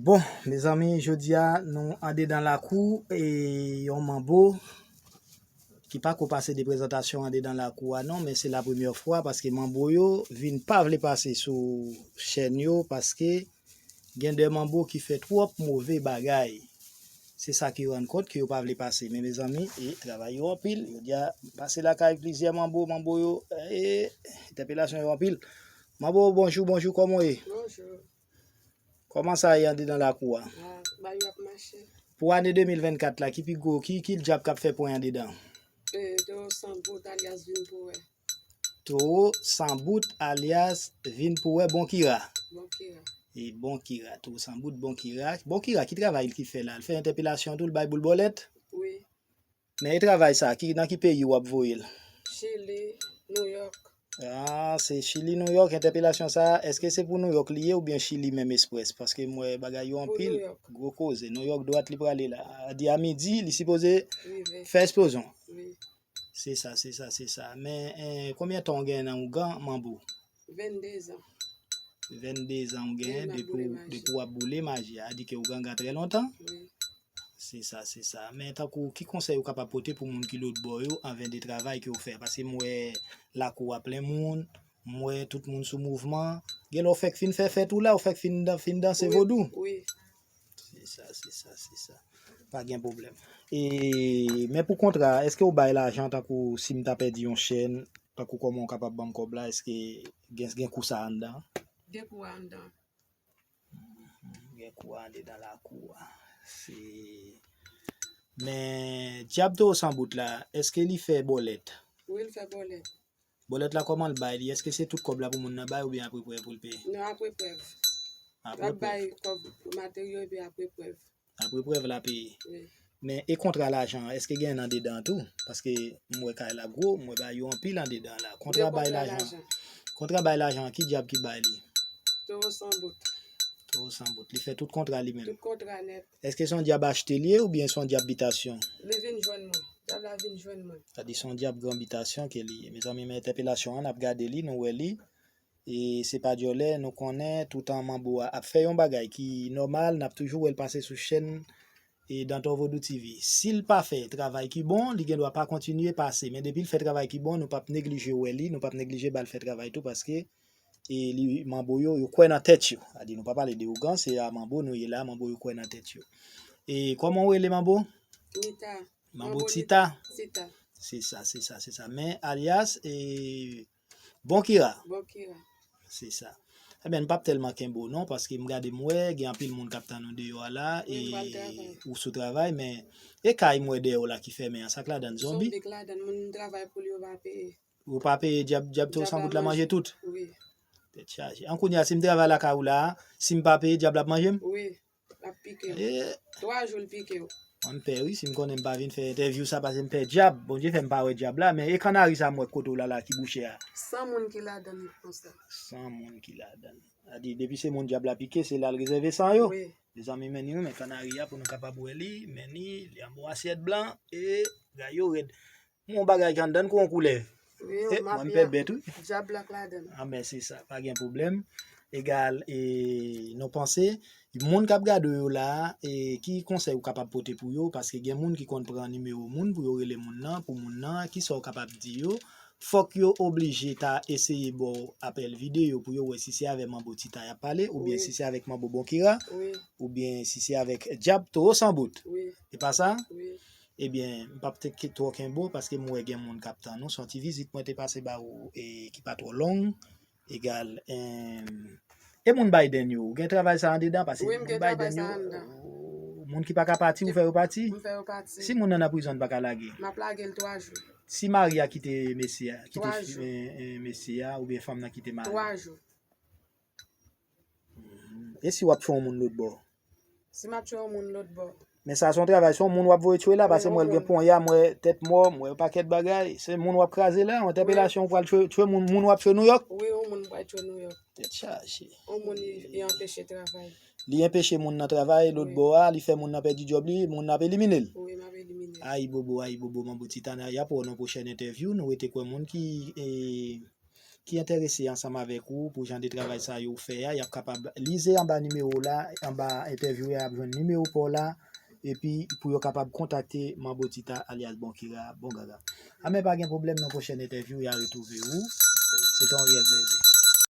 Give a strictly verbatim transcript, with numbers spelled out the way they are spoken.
Bon, mezanmi, jodi a nou andedan lakou e yon manbo ki pa ko pase de prezantasyon andedan lakou a non, men se la premyè fwa paske manbo yo vin pa vle pase sou chèn yo paske gen de manbo ki fè twòp move bagay. Se sa ki rann kont ke yo pa vle pase. Men mezanmi, e travay yo anpil. Yo di a pase lakay plizyè manbo, manbo yo, e entèpelasyon yo anpil. Manbo, bonjou, bonjou, kòman w ye? Bonjou. Kòman sa ye andedan lakou a? Ah, bagay yo ap mache. Pou ane de mil vennkat la, ki pi gwo, ki, ki djab k ap fè pwen andedan? E, Towo San Bout alyas Vin Pou Wè. Towo San Bout alyas Vin Pou Wè Bon Kira. Bon Kira. E Bon Kira, Towo San Bout, Bon Kira. Bon Kira, ki travay li ki fè la? L fè entèpelasyon tou, l bay boul bòlèt? Wi. Men e travay sa, ki, nan ki peyi w ap voye l? Chili, New York. Ah, se Chili, New York, entèpelasyon sa a, èske se pou New York li ye oubyen Chili menm esprès? Paske m wè bagay yo anpil. Pou New York. Gwo koze, New York dwat li prale la. A di a midi, li sipoze fè eksplozyon. Wi. Se sa, se sa, se sa. Men, eh, konbyen tan w gen nan ougan, manbo? Vennde zan. Vennde zan w genyen depi w ap boule maji a. A di ke w ganga trè lontan. Wi. Se sa, se sa. Men tankou, ki konsèy ou kapab pote pou moun ki lòt bò yo anvè de travay ke w fè? Paske m wè lakou a plen moun, m wè tout moun sou mouvman. Gen lè w fèk fin fè fèt ou la, w fèk fin, dan- fin danse vodou. Wi. Se sa, se sa, se sa. Pa gen pwoblèm. E, men pou kontra, èske w bay lajan tankou si m ta pèdi yon chèn, tankou kòman w kapab ban m kòb la, èske gen, gen kou sa anndan? Gen kou anndan. Gen kou andedan lakou a. Se, men djab Towo San Bout la, èske li fè bòlèt? Wi, l fè bòlèt. Bòlèt la kòman l bay li? Èske se tout kòb la pou moun nan bay oubyen apre prèv pou l peye? Non, apre prèv. Apre prèv. L ap bay kòb materyo epi apre prèv. Apre prèv l ap peye. Wi. Men e kontra lajan an, èske gen andedan an tou? Paske m wè kay la gwo, m wè bagay yo anpil andedan la. Kontra bay lajan. Kontra bay lajan an, ki djab ki bay li? Towo San Bout. Towo San Bout. Li fè tout kontra li menm. Tout kontra nèt. Èske se yon djab achte li ye oubyen se yon djab bitasyon? Li vin jwenn mwen. Djab la vin jwenn mwen. Sa di se yon djab gran bitasyon ke li ye. Mezanmi, men entèpelasyon an, n ap gade li, nou wè li. E se pa dyòlè, nou konnen toutan manbo a ap fè yon bagay ki nòmal, n ap toujou wè l pase sou chèn e Dantor Vodou T V. Si l pa fè travay ki bon, li gen dwa pa kontinye pase. Men depi l fè travay ki bon, nou p ap neglije wè li, nou p ap neglije ba l fè travay tou, paske e li, manbo yo, yo kwè nan tèt yo. Sa di nou pa pale de ougan, se a manbo nou ye la, manbo yo kwè nan tèt yo. E kòman w rele manbo? Nita. Manbo Tita. Tita. Se sa, se sa, se sa. Men alyas, e, Bon Kira. Bon Kira. Se sa. Ebyen, m p ap tèlman kenbe w non, paske m gade m wè, gen anpil moun k ap tann ou deyò a la, e ou sou travay, men e kay m wè dèyè w la ki fèmen an, sa k ladann, zonbi? Zonbi k ladann, moun m travay pou li yo pa peye. Ou pa peye djab, djab Towo San Bout la manje tout? Wi. Tèt chaje. An kounye a, si m travay lakay ou la, si m pa peye, djab la ap manje m? Wi. L ap pike w. E. Twa jou l pike w. Mwen m pè wi, si m konnen m pa vin fè entèvyou sa, paske m pè djab. Bondye fè m pa wè djab la, men e kannari sa m wè kote w la la ki bouche a. San moun ki ladann li konsa. San moun ki ladann. Sa di, depi se moun djab la pike, se la l rezève san yo. Wi. Mezanmi, men ni wi, men kannari a pou nou kapab wè li, men ni, li anba yon asyèt blan, e, gay yo rèd. Yon bagay ki anndan kou yon koulèv. Wi, e, mwen m pè bèt wi. Djab la k ladann. Anben, se sa, pa gen pwoblèm. Egal, e, nou panse, moun k ap gade w yo la, e, ki konsèy ou kapab pote pou yo? Paske gen moun ki konn pran nimewo moun pou yo rele moun nan, pou moun nan, kisa w kapab di yo? Fòk yo oblije ta eseye ba w apèl videyo pou yo wè si se avè Manbo Tita y ap pale, oubyen si se avèk Manbo Bonkira, oubyen si se avèk Djab Towo San Bout. Wi. E pa sa? Wi. Ebyen, m p ap te ke-, twò kenbe w, paske m wè gen moun k ap tann ou. Se yon ti vizit mwen te pase ba ou, e ki pa twò long. Egal, em, e moun Biden yo, ou gen travay sa andedan? Paske moun Biden yo, moun ki pa ka pati, ou fè yo pati? M fè yo pati. Si moun nan nan prizon, n pa ka lage? M ap lage l twa jou. Si mari a kite mesye a, kite fi-, e, e, mesye a, oubyen fanm nan kite mari? Twa jou. Mhm. E si w ap fè yon moun lòt bò? Si m ap tchwe yon moun lòt bò. Men sa se yon travay, se yon moun w ap voye tchwe la, paske m wè l gen ponya, m wè tèt mò, m wè yon pakèt bagay. Se moun w ap kraze la, yon entèpelasyon ou pral tchwe, tchwe moun, moun w ap tchwe Nouyòk? Wi, yon moun m pral tchwe Nouyòk. Tèt chaje. Yon moun li, li anpeche travay. Li anpeche moun nan travay, lòt bò a, li fè moun nan pèdi djòb li, moun nan ap elimine l. Wi, m ap elimine l. Ayibobo, ayibobo, Manbo Tita, y ap wè w nan pwochèn entèvyou, nou rete kwè moun ki, e, ki enterese ansanm avèk ou pou jan de travay sa yo ou fè a, y ap kapab lize anba nimewo w la, anba entèvyou a, y ap jwenn nimewo pa w la, epi pou yo kapab kontakte Manbo Tita alyas Bon Kira, Bon Gaga. Amè, pa gen pwoblèm, nan pwochèn entèvyou, y a retwouve ou. Se te yon reyèl plèzi.